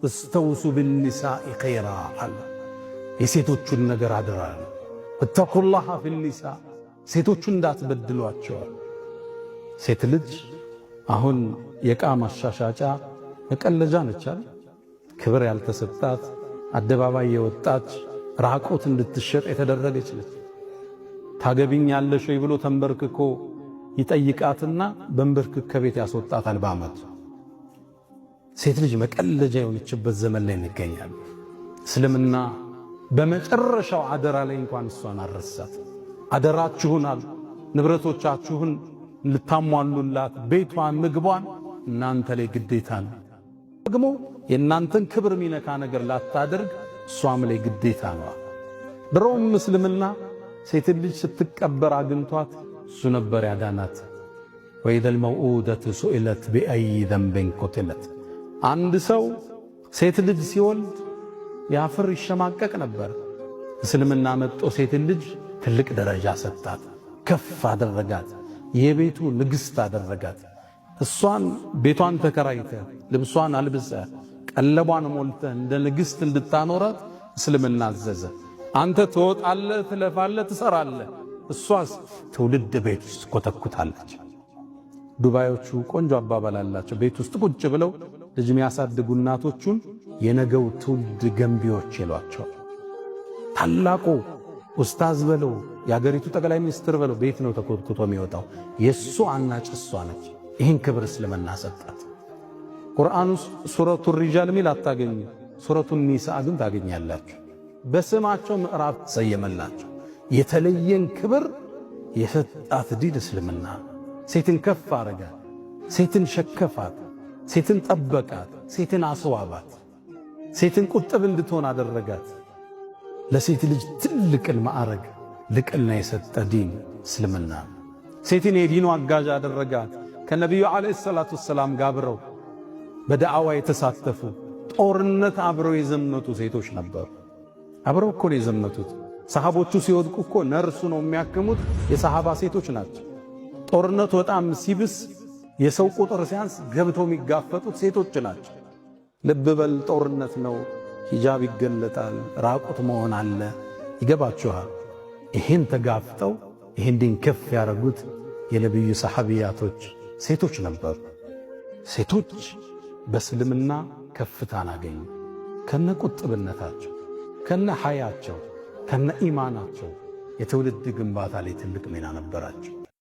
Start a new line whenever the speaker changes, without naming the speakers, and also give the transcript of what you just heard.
استوصوا بالنساء خيرا አለ። የሴቶቹን ነገር አደራ ነው። اتقوا الله في النساء፣ ሴቶቹን እንዳትበድሏቸዋል። ሴት ልጅ አሁን የዕቃ ማሻሻጫ መቀለጃ ነች አይደል? ክብር ያልተሰጣት፣ አደባባይ የወጣች፣ ራቆት እንድትሸጥ የተደረገች ነች። ታገቢኛለሽ ወይ ብሎ ተንበርክኮ ይጠይቃትና በንበርክክ ከቤት ያስወጣታል በአመቱ። ሴት ልጅ መቀለጃ የሆነችበት ዘመን ላይ እንገኛለን። እስልምና በመጨረሻው አደራ ላይ እንኳን እሷን አልረሳት። አደራችሁን አሉ፣ ንብረቶቻችሁን ልታሟሉላት፣ ቤቷን፣ ምግቧን እናንተ ላይ ግዴታ ነው። ደግሞ የእናንተን ክብር የሚነካ ነገር ላታደርግ እሷም ላይ ግዴታ ነው። ድሮም እስልምና ሴትን ልጅ ስትቀበር አግኝቷት እሱ ነበር ያዳናት። وإذا الموءودة سئلت بأي ذنب قتلت። አንድ ሰው ሴት ልጅ ሲወልድ ያፍር ይሸማቀቅ ነበር። እስልምና መጥቶ ሴትን ልጅ ትልቅ ደረጃ ሰጣት፣ ከፍ አደረጋት፣ የቤቱ ንግሥት አደረጋት። እሷን ቤቷን ተከራይተ፣ ልብሷን አልብሰ፣ ቀለቧን ሞልተ እንደ ንግሥት እንድታኖራት እስልምና አዘዘ። አንተ ትወጣለህ፣ ትለፋለህ፣ ትሰራለህ። እሷስ ትውልድ ቤት ውስጥ ኮተኩታለች። ዱባዮቹ ቆንጆ አባባል አላቸው። ቤት ውስጥ ቁጭ ብለው ልጅ የሚያሳድጉ እናቶቹን የነገው ትውልድ ገንቢዎች ይሏቸዋል። ታላቁ ኡስታዝ በለው፣ የአገሪቱ ጠቅላይ ሚኒስትር በለው፣ ቤት ነው ተኮትኩቶ የሚወጣው። የእሱ አናጭ እሷ ነች። ይህን ክብር እስልምና ሰጣት። ቁርአን ውስጥ ሱረቱ ሪጃል ሚል አታገኙ፣ ሱረቱ ኒሳ ግን ታገኛላችሁ። በስማቸው ምዕራፍ ሰየመላቸው። የተለየን ክብር የሰጣት ዲን እስልምና። ሴትን ከፍ አረጋት፣ ሴትን ሸከፋት፣ ሴትን ጠበቃት፣ ሴትን አስዋባት፣ ሴትን ቁጥብ እንድትሆን አደረጋት። ለሴት ልጅ ትልቅን ማዕረግ ልቅና የሰጠ ዲን እስልምና። ሴትን የዲኑ አጋዥ አደረጋት። ከነቢዩ عليه الصلاة والسلام ጋር አብረው በዳዕዋ የተሳተፉ፣ ጦርነት አብረው የዘመቱ ሴቶች ነበሩ። አብረው እኮ ነው የዘመቱት። ሰሃቦቹ ሲወድቁ እኮ ነርሱ ነው የሚያክሙት የሰሃባ ሴቶች ናቸው። ጦርነቱ በጣም ሲብስ፣ የሰው ቁጥር ሲያንስ ገብተው የሚጋፈጡት ሴቶች ናቸው። ልብ በል፣ ጦርነት ነው። ሂጃብ ይገለጣል፣ ራቁት መሆን አለ። ይገባችኋል? ይህን ተጋፍጠው ይህን ዲን ከፍ ያደረጉት የነቢዩ ሰሐቢያቶች ሴቶች ነበሩ። ሴቶች በእስልምና ከፍታን አገኙ። ከነ ቁጥብነታቸው፣ ከነ ሐያቸው፣ ከነ ኢማናቸው የትውልድ ግንባታ ላይ ትልቅ ሚና ነበራቸው።